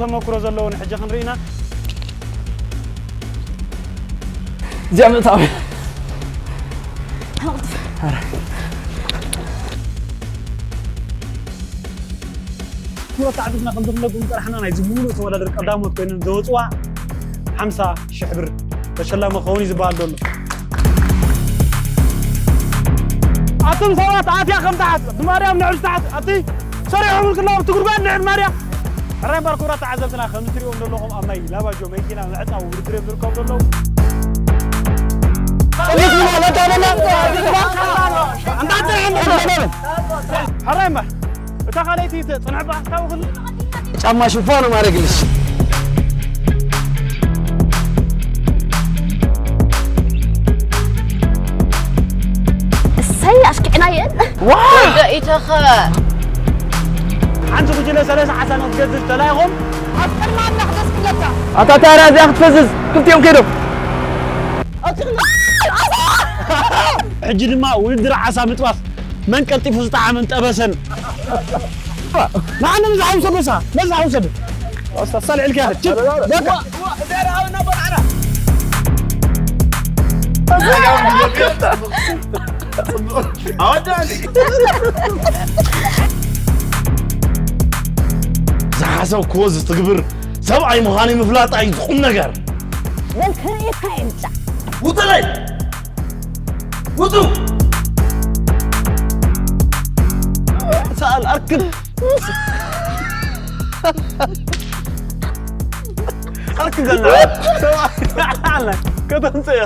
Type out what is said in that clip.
ተመክሮ ዘለውን ሕጂ ክንርኢ ኢና። እዚኣ ምእታው ኩሎ ተዓዚዝና ከም ዝፍለጉም ጥራሕና ናይዚ ሙሉእ ተወዳደር ቀዳሞት ኮይነን ዘወፅዋ ሓምሳ ሽሕ ብር ተሸላሚ ክኸውን እዩ ዝበሃል ዘሎ። ኣቱም ሰባት ኣትያ ከም ተሓት ብማርያም ንዕድ ተሓት ኣቲ ሰሪሖም ክላው ትጉርጓድ ንዕድ ማርያም ሕራይ ባር ክቡራት ተዓዘብትና ከም እትሪእዎም ዘለኹም ኣብ ናይ ላባጆ መኪና ምዕፃው ውድድር እዮም ዝርከቡ ዘለዉ። ሕራይ እምበር እታ ካልኣይቲ ትፅንሕ በኣስታዊ ክል ጫማ ሽፋኑ ማድረግልሽ እሰይ ኣሽኪዕናየን ወዶ ኢተኸ ሓንቲ ጉጅለ ሰለስተ ዓሳ ንክትገዝእ ተላኢኹም ኣብ ቅድማ እናክደስክለካ ኣታ ታራ እዚኣ ክትፈዝዝ ክልቲኦም ከይዶም ሕጂ ድማ ውድድር ዓሳ ምጥባስ መን ቀልጢፉ ዝጠዓመን ጠበሰን ንዓነ ነዚ ሓውሰ ጎሳ ነዚ ሓውሰ ኣሳልዕልካ በቃ ዝሓሰብክዎ ዝትግብር ሰብኣይ ምዃነይ ምፍላጥ እዩ ዝቑም ነገር። በል ክርእየካ እየ ብጫ ውጥለይ ውጡ ሰኣል ኣርክብ ኣርክብ ዘላ ሰብኣይ ከተምፅእ